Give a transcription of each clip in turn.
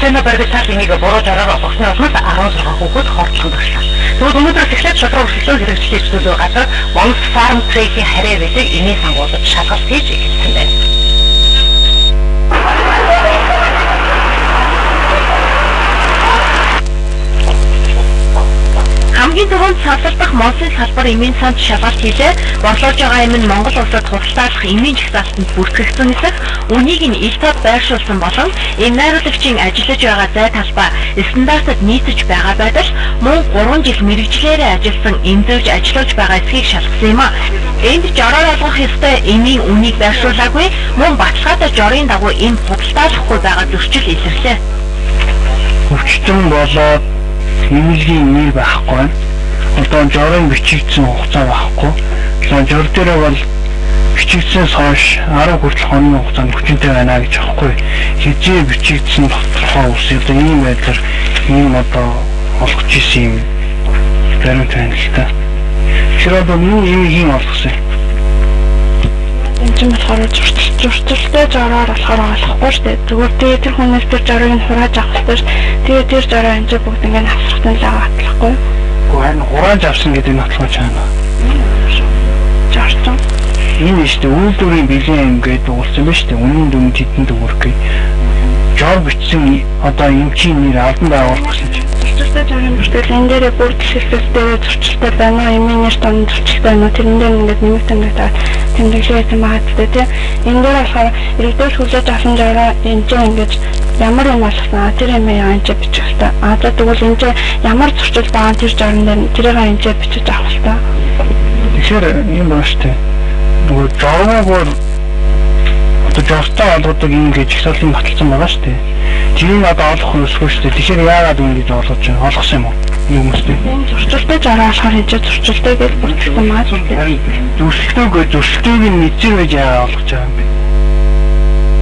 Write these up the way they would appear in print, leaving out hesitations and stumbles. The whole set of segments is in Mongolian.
Фенобарбитал имийг буруу жороор олгосны улмаас 16 хүүхэд хордлогонд орсон. Тэгвэл өнөөдрөөс эхлээд шударга өрсөлдөөн хэрэгжлийн төлөө газар Монс Farm Trade-ийн харьяа бэлэг эмийн сангуудад шалгалт хийж эхэлсэн байна. Хамгийн түрүүнд салбар Монсын салбар эмийн санд шалгалт хийлээ. Борлуулж байгаа эм нь Монгол улсад худалдаалах эмийн жагсаалтанд бүртгэгдсэн эсэх, үнийг нь ил тод байршуулсан болон эм найруулагчийн ажиллаж байгаа зай талбай стандартад нийцэж байгаа байдал мөн 3 жил мэргэжлээрээ ажилласан эм зүйч ажиллаж байгаа эсхийг шалгасан юм а. Энд жороор олгох ёстой эмийн үнийг байршуулаагүй, мөн баталгаатай жорын дагуу эм худалдаалахгүй байгаа зөрчил илэрлээ. Өвчтөн болоод эмнэлгийн нэр байхгүй байна. Одоо жорын бичигдсэн хугацаа байхгүй. Одоо жор дээрээ бол бичигдсэнээс хойш 10 хүртэл хоногийн хугацаанд хүчинтэй байна гэж аахгүй. Хэзээ бичигдсэн тодорхой ус одоо ийм байдлаар ийм одоо олгож исэн юм баримт байна л та. Тэгэхээр одоо миний ийм ийм олгосон юм. Энэ чинь болохоор зөрчилтэй жороор болохоор олохгүй шүү дээ. Зүгээр тэгээ тэр хүнээс тэр жорыг нь хурааж авах хэрэгтэй шүү. Тэгээ тэр жороо энэ чинь бүгд ингээд хасрахтан л авах атлахгүй. Гэхдээ харин хурааж авсан гэдэг нь нотлох чаана. Жорчин. Энэ шүү дээ. Үйлдвэрийн бэлэн юм гэдэг дуулсан ба шүү дээ. Үнэн дүн тэдэнд төгрөх гээ. Жор бичсэн одоо эмчийн нэр албан байгуулах гэсэн чинь. Зөрчилтэй жорын бүртгэл энэ дээрээ бүрдэл хэлбэлтэй зөрчилтэй байна уу? Эмийн нэр тон зөрчилтэй байна уу? Тэрэн дээр ингээд нэмэх тэмдэг тэмдэглээ гэсэн байгаа ч тийм. Энэ дээр болохоор иргэдээс хүлээж авсан жороо энэ чинь ингээд ямар юм болгосон тэр юм энэ чинь бичих хэрэгтэй. А за тэгвэл энэ чинь ямар зөрчил байгаа тэр жорон дээр тэрийг энэ чинь бичиж авах хэрэгтэй. Тэгэхээр юм байна шүү дээ. Нөгөө жоргоор одоо жортой олгодог юм гэж жагсаалтын баталсан байгаа шүү дээ. Тэрийг одоо олох ёсгүй шүү дээ. Тэгэхээр яагаад ингэж олгож байна? Олгосон юм уу? Юм хүмүүстэй. Энэ зөрчилтэй жороо болохоор энэ чинь зөрчилтэй гэж бүртгэсэн байгаа шүү дээ. Зөрчилтөөг зөрчилтөөг нь мэдэр байж яагаад олгож байгаа юм бэ?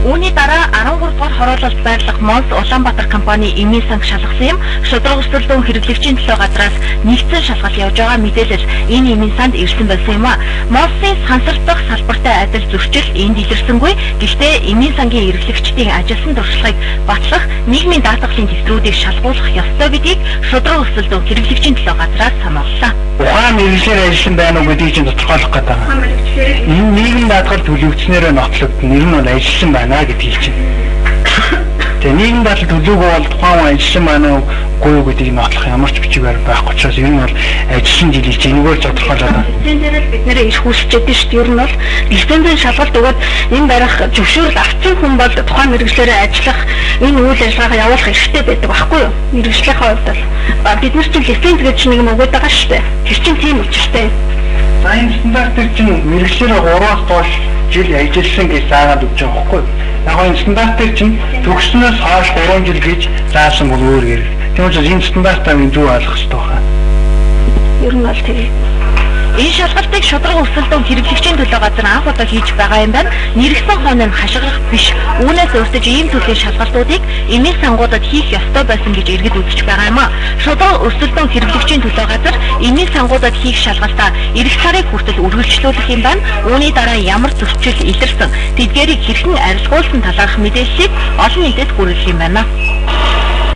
Үүний дараа 13 дугаар хороололд байрлах Монс Улаанбаатар компани эмийн санг шалгасан юм. Шударга өрсөлдөөн хэрэглэгчийн төлөө газраас нэгдсэн шалгалт явж байгаа мэдээлэл энэ эмийн санд ирсэн байсан юм а. Монсын сансар дахь салбартай адил зөрчил энд илэрсэнгүй. Гэхдээ эмийн сангийн эрхлэгчдийн ажилласан туршлагыг батлах нийгмийн даатгалын дэвтрүүдийг шалгуулах ёстой гэдгийг шударга өрсөлдөөн хэрэглэгчийн төлөө газраас санууллаа. Ухаан мэргэжлээр ажилласан байна уу гэдгийг чинь тодорхойлох гэдэг байгаа. Энэ нийгмийн даатгал төлөвлөснөөрөө нотлогдно. Ер нь бол ажилласан байна гэдгийг чинь. Тэгээ нийгмийн даатгал төлөөгүй бол тухайн хүн ажилласан байна уугүй юу гэдгийг нотлох ямар ч бичиг баримт байхгүй учраас ер нь бол ажилласан жилийг чинь энэгээр тодорхойлоод байна. Лицензээр л бид нэрээ ирэх үүсчихэд шүү дээ. Ер нь бол лицензийн шалгалт өгөөд энэ барих зөвшөөрөл авсан хүн бол тухайн мэргэжлээрээ ажиллах энэ үйл ажиллагаагаа явуулах эрхтэй байдаг байхгүй юу? Мэргэжлийнхээ хувьд бол бид нар чинь лиценз гэж нэг юм өгөөд байгаа шүү дээ. Тэр чинь тийм учиртай. За энэ стандартыг чинь мэргэжлээрээ 3-аас доош жил ажилласан гэж заагаад өгч байгаа байхгүй юу? Яг энэ стандартыг чинь төгснөөс хойш 3 жил гэж заасан бол өөр хэрэг. Тийм учраас энэ стандартаа зөв ойлгох хэрэгтэй байна. Ер нь бол тийм. Энэ шалгалтыг шударга өрсөлдөөн хэрэглэгчийн төлөө газар анх удаа хийж байгаа юм байна. Нэргсэн хон нь хашгирах биш. Үүнээс урьдчилж ийм төрлийн шалгалтуудыг эмийн сангуудад хийх ёстой байсан гэж иргэд үзэж байгаа юм а. Шударга өрсөлдөөн хэрэглэгчийн төлөө газар эмийн сангуудад хийх шалгалтаа ирэх сарыг хүртэл үргэлжлүүлэх юм байна. Үүний дараа ямар зөрчил илэрсэн, тэдгээрийг хэрхэн арилгуулсан талаарх мэдээллийг олон нийтэд хүргэх юм байна.